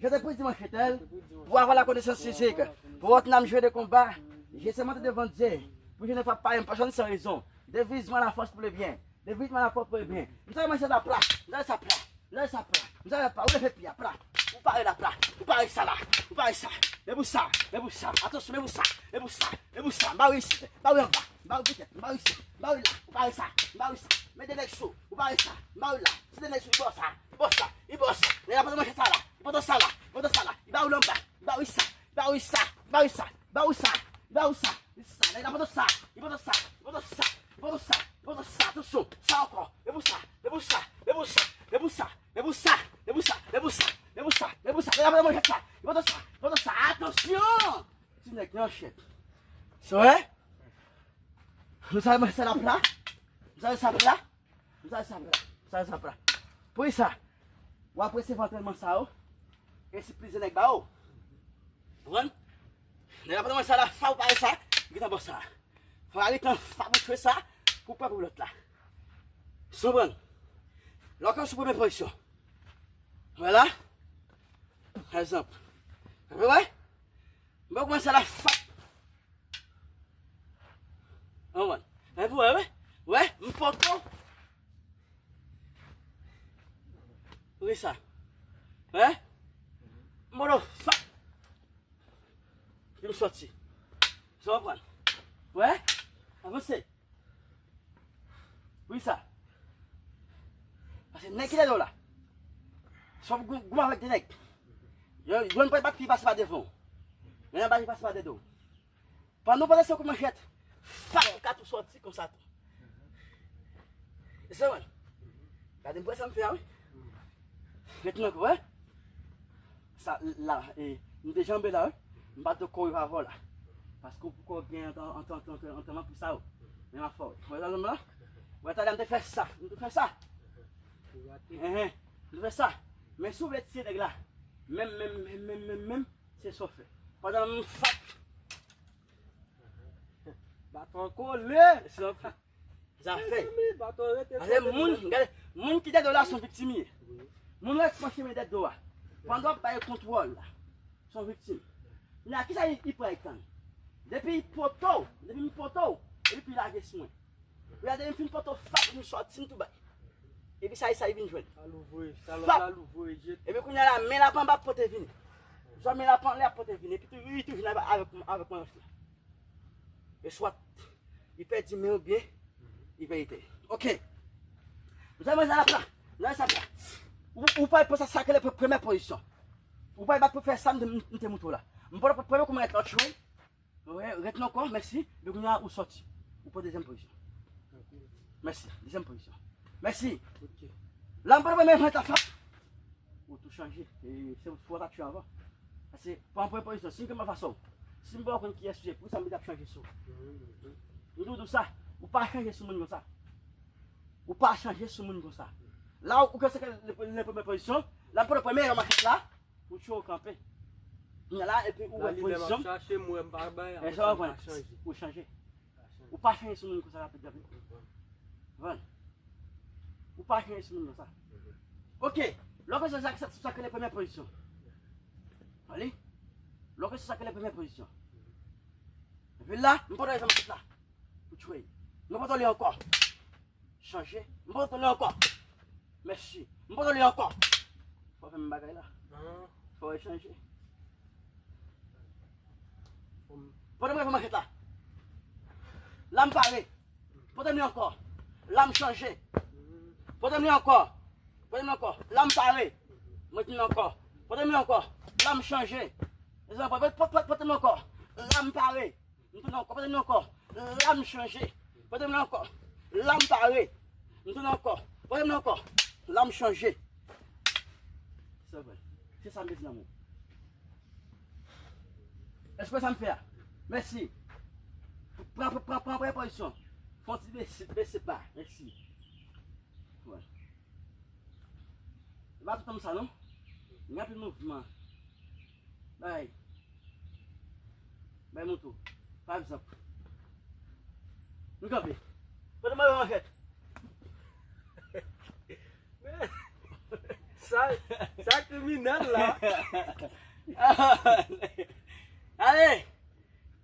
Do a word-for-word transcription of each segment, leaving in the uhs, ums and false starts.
Je te prie dimanche éternel, pour avoir la connaissance physique, pour avoir une âme joie de combat. J'ai sermenté devant Dieu, pour que je ne frappe pas un personne sans raison. Devise-moi la force pour le bien. Devise-moi la force pour le bien. M sa manje la pla. M sa sa pla. M sa sa pla. M sa sa pla. Ou leve pye a pla. Ou pare la pla. Ou pare sa la. Ou pare sa. Men pou sa. Men pou sa. Atansyon, men pou sa. Men pou sa. Men pou sa. M ba ou isit. M ba ou anba. M ba ou poutèt. M ba ou isit. M ba ou la. Ou pare sa. M ba ou sa. Mete nèg sou. Ou pare sa. M ba ou la. Mete nèg sou. Li bò sa. Li bò sa. Li bò sa. Nèg la pa nan manchèt sa la. Li pa nan sa la. Li pa nan sa la. Li ba ou anba. Li ba ou sa. Li ba ou sa. Li ba ou sa. Li ba ou sa. Li ba ou sa. Li sa. Nèg la pa nan sa. Li pa nan sa. Li pa nan sa. Li pa nan sa. Li pa nan sa. Atansyon. Sa ankò. Men pou sa. Men pou sa. Men pou sa. Men pou sa. Men pou sa. Men pou sa. Men pou sa. Men pou sa. Men pou sa. Nèg la pa nan manchèt sa. Li pa nan sa. Li pa nan sa. Atansyon. Ti nèg nan chèt. Sou, hein? Nou sa manje sa la pla. Nou sa sa pla. Sa, sa, sa, sa, sa. Pou sa, w ap resevwa antrènman sa yo, e si plizyè nèg ba ou. Konprann? Nèg la pa nan sa la, sa ou pare sa, li gentan bò sa. Fò w arete an fabritye sa, pou pè pou lòt la. Konprann? Lè w sou premye pozisyon. Vwala. Pa egzanp. Wè? Mwen kòmanse la, fap. Anwan. Mwen pou wè, wè? Wè? M poto. Wi sa. Wè? M poto. Fap. Epi m sòti. Sa w konprann? Wè? Avanse. Wi sa. Paske nèg ki dèyè w la. Sòf gou- goumen avèk de nèg. Yo, youn pa bat pi pase pa devan w. Men yon bat pi pase pa dèyè w. Pandan w panse se yon kout manchèt, fap, ou ka tou sòti konsa tou. E se wè. Gade m wè sa m fè a, wi. Retounen ankò, wè. Sa, la, e, m te janbe la, wi. M pa t ko rive avè w la. Paske ou poko gen antan, antan, antan, antan, antan pou sa, wi. Men m ap fè w. Wè sa, zòm la? Wè, talè m te fè sa. M te fè sa. Enhen. M te fè sa. Men si w vle tiye nèg la, menm, menm, menm, menm, menm, menm, se sa w fè. Pandan m fap. Baton kole. Se sa w fè. Zafè. Mezanmi, baton rete. Alè, moun, gade, moun ki dèyè w la se yon viktim li ye. Wi. Moun rete pran chemen dèyè w a. Pandan w ap bay kontwòl la, se yon viktim. Kounye a, kisa li, li pral tann? Depi li poto w, depi m poto w, epi li lage sou mwen. Ou gade m fin poto w, fap, m sòti m tou bay. Epi sa, sa li vin jwenn. Sa louvri, sa lòt la louvri, jet. Epi kounye a la, men l ap anba pote vini. Swa men l ap anlè ap pote vini. Epi tou, li tou vin avèk, avèk manch la. E swa li pèdi men oubyen li pèdi tè. Ok. Nou sa manje la pla. Nou sa pla. Ou, ou pa pran sa, sa ke le pre- premyè pozisyon. Ou pa bat pou fè sa, m te, m te moutre w la. M pran premye kou mwen lòt chwen. Wè, ret nan kò, mèsi. Epi kounye a ou sòti. Ou pran dezyèm pozisyon. Mèsi. Dezyèm pozisyon. Mèsi. Ok. La, m pran premye mwen ta fap. Ou tou chanje. E se ou ta tchwe avan. Paske, pran premye pozisyon. Si m konn pa fason. Si m pa konn kiyès ou ye, poukisa m vin ap chanje sou ou? M di w sa. Ou pa chanje sou moun konsa. Ou pa chanje sou moun konsa. La, ou kòmanse le, le, le premye pozisyon. La, m pran premye nan makèt la. Ou tchwe ou kanpe. Kounye a la, epi ou wè pozisyon. Chache m wè m pa bay, apre sa m pa chanje. Ou chanje. Ou pa chanje sou moun konsa rapid, rapid. Konprann? Ou pa chanje sou moun konsa. Ok. Lè w fè sa, sa, sa, sa ke le premye pozisyon. Alé. Lè w fè sa, sa ke le premye pozisyon. Epi la, m pa t wè sa m fèt la. Ou tchwe. M pa t wè ankò. Chanje. M pa t wè ankò. Mèsi. M pa t wè ankò. Fò w fè menm bagay la. Fò w chanje. Pote mwen pou manchèt la. La m pare. Pote m li ankò. La m chanje. Pote m li ankò. Pote m li ankò. La m pare. Mwen di m ankò. Pote m li ankò. La m chanje. Pote, pote, pote, pote m li ankò. La m pare. M tounen ankò, pote m li ankò. La m chanje. Pote m li ankò. La m pare. M tounen ankò. Pote m li ankò. La m chanje. Se vre. Se sa m bezwen nan mwen. Èske w wè sa m fè a? Mèsi. Pran, pran, pran, pran premye pozisyon. Fè yon ti bese, bese ba. Mèsi. Wè. E pa toutan m sa non. Gen anpil mouvman. Bay. Bay moutou. Pa egzanp. M kanpe. Pote m yon manchèt. Sa, sa kriminèl la. Ale!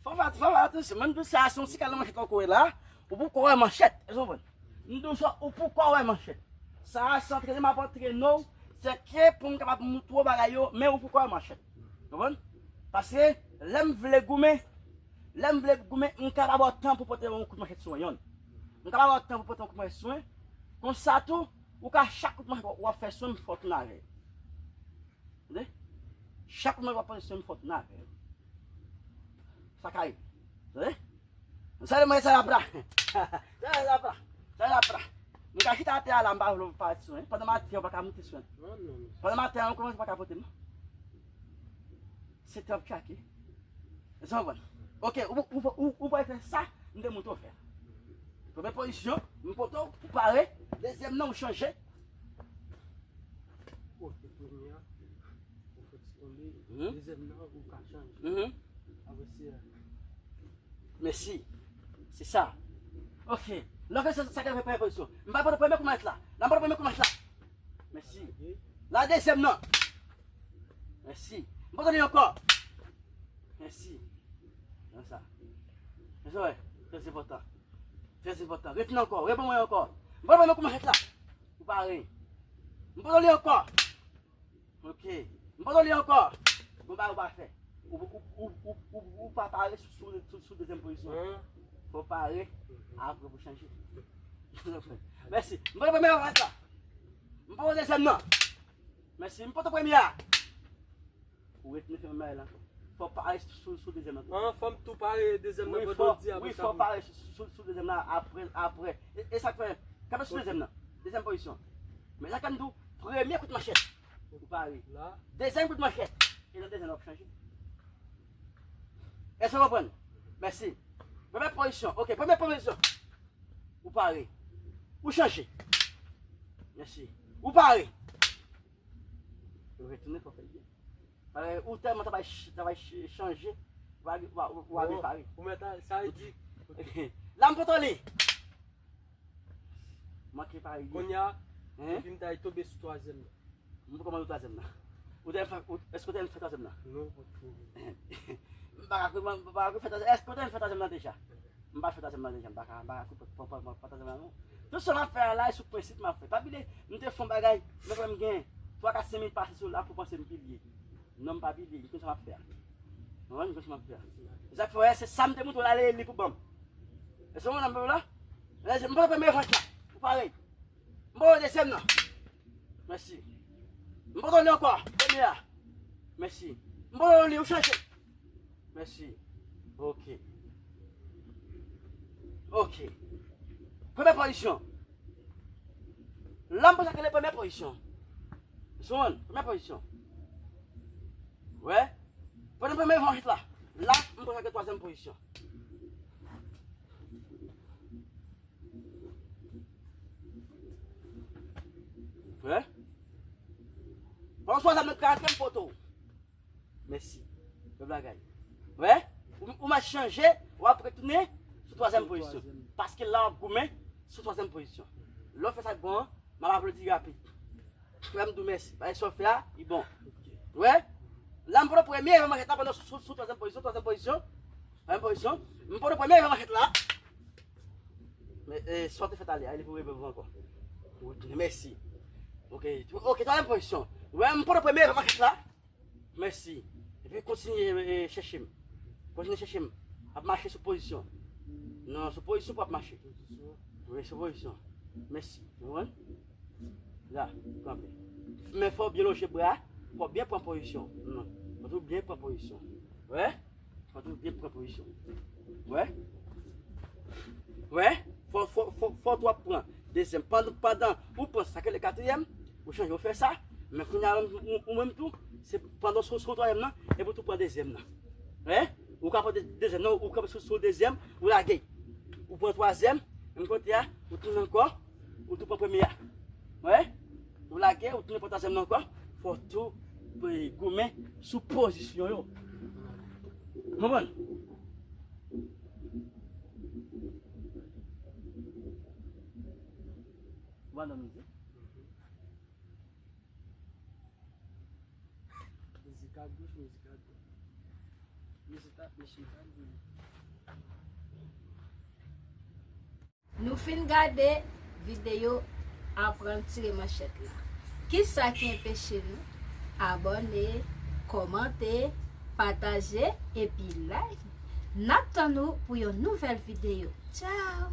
Fò fè, fò fè atansyon. Mwen di w sa, se yon ti kal nan manchèt la w kouri la. Ou poko wè manchèt. Èske w konprann? M di w sa, ou poko wè manchèt. Sa a, se antrenman m ap antrene w. Se ke pou m kapab moutre w bagay yo, men ou poko wè manchèt. Konprann? Paske lè m vle goumen, lè m vle goumen, m ka ba w tan pou pote yon kout manchèt sou mwen, yonn. M ka ba w tan pou pote yon kout manchèt sou mwen. Konsa tou, ou ka chak kout manchèt w ap fè sou mwen, fò w tounen avè l. Tande? Chak mwen w ap pran swen m fòt nan avè l. Sa ka rive. Tande? Sa le mwen sa l ap la. Sa l ap la. Sa l ap la. Mwen ka chita atè a la, m pa vle w pa swen. Pandan maten an, w pa ka moute swen. Pandan maten an, kòman w pa ka pote m? Se tan ap tchake. Èske w konprann? Ok, ou, ou, ou, ou pral fè sa, m te montre w fè. Premye pozisyon, m pote w, ou pare. Dezyèm nan, ou chanje. Ok, premye a, ou fè ti tonbe. Mhm. Dezyèm nan, ou ka chanje. Mhm. Apre se, euh, Mèsi. Se sa. Ok. Lè w fè sa, sa ki premye pozisyon. M pa pote premye kou manchèt la. La, m pote premye kou manchèt la. Mèsi. La dezyèm nan. Mèsi. M pote li ankò. Mèsi. Konsa. Mèsi, wè. Trè enpòtan. Trè enpòtan. Retounen ankò. Reban mwen ankò. M pote premye kou manchèt la. Ou pare. M pote li ankò. Ok. M pote li ankò. Bon, bagay ou pa fè. Ou, ou, ou, ou, ou, ou pa pare sou, sou, sou, sou dezyèm pozisyon. Fò w pare. Apre pou chanje. Mèsi. M pote premye a la. M pote dezyèm nan. Mèsi. M pote premye a. Ou retounen fè menm bagay la. Fò w pare sou, sou dezyèm nan. An, fò m tou pare dezyèm nan pandan w di apre sa. Wi, fò w pare sou, sou, sou dezyèm nan apre, apre. E, e sa k fè, kanpe sou dezyèm nan. Dezyèm pozisyon. Men sa k fè m di w, premye kout manchèt. Ou pare. La. Dezyèm kout manchèt. E nan dezyèm nan w ap chanje. Èske w konprann? Mèsi. Premye pozisyon. Ok, premye pozisyon. Ou pare. Ou chanje. Mèsi. Ou pare. Ou retounen fò fè l byen. Paske ou tèlman travay, travay chanje, ou a, ou a, ou a gen pari. Ou mèt sa vle di. La m pote li. Manke pari. Kounye a, epi m ta tonbe sou twazyèm nan. M poko mande w twazyèm nan. Ou te fè, ou, èske ou te fè twazyèm nan? Non, m pa twò. M pa ka, m pa ka fè twazyèm. Èske ou te fè twazyèm nan deja? M pa fè twazyèm nan deja. M pa ka, m pa ka fè twazyèm nan, non. Tout sa m ap fè a la, e sou prensip m ap fè. Pa bliye, m te fè yon bagay, men frè m gen twa, kat, senk minit pase sou la pou panse m pilye. Non, m pa pilye, m konn sa m ap fè a. Konprann? M konn sa m ap fè a. E sa k fè, wè, se sa m te montre w la, li pou ban m. Èske w konprann sa m pale la? Lè m pran premye vant la, ou pare. M pran dezyèm nan. Mèsi. M pran li ankò. Premye a. Mèsi. M pran li, ou chanje. Mèsi. Ok. Ok. Premye pozisyon. La, m panse ke le premye pozisyon. Zòn, premye pozisyon. Wè. Pandan premye vant la. La, m panse ke twazyèm pozisyon. Wè. Pandan twazyèm nan ka antre m poto. Mèsi. Bèl bagay. Wè. Ou, ou mèt chanje, w ap retounen sou twazyèm pozisyon. Paske la w ap goumen sou twazyèm pozisyon. Lè w fè sa k bon an, m ap aplodi rapid. Frè m di w mèsi. Bagay sa w fè a, li bon. Wè. La m pran premye, evan manchèt la pandan sou, sou, sou twazyèm pozisyon, twazyèm pozisyon. Twazyèm pozisyon. M pran premye, evan manchèt la. Men, e, sa w te fè talè a, li pou reprann ankò. Mèsi. Ok, ok, twazyèm pozisyon. Wè, m pran premye, evan manchèt la. Mèsi. Epi kontinye, e, chèche m. Kontinye chèche m. Ap mache sou pozisyon. Non, sou pozisyon pou ap mache. Wi, sou pozisyon. Mèsi. Ou konprann? La, kanpe. Men fò w byen lonje bra, fò w byen pran pozisyon. Non. Fò w byen pran pozisyon. Wè? Fò w byen pran pozisyon. Wè? Wè? Fò, fò, fò, fò w ap pran dezyèm. Pandan, pandan ou pran sa ki le katriyèm, ou chanje, ou fè sa. Men kounye a, ou, ou menm tou, se pandan w sou, sou twazyèm nan, epi w tou pran dezyèm nan. Wè? Ou ka pran de-, dezyèm nan, ou kanpe sou, sou dezyèm, ou lage. Ou pran twazyèm, menm kote a, ou tounen ankò, ou tou pran premye a. Wè? Ou lage, ou tounen pran twazyèm nan ankò, fò w tou, e, goumen sou pozisyon yo. Konprann? Ou pa nan mizik? Mesye ta, mesye ta, di. Nou fin gade videyo aprann tire manchèt la. Kisa ki enpeche nou abòne, kòmante, pataje epi like? N ap tann ou pou yon nouvèl videyo. Tchao!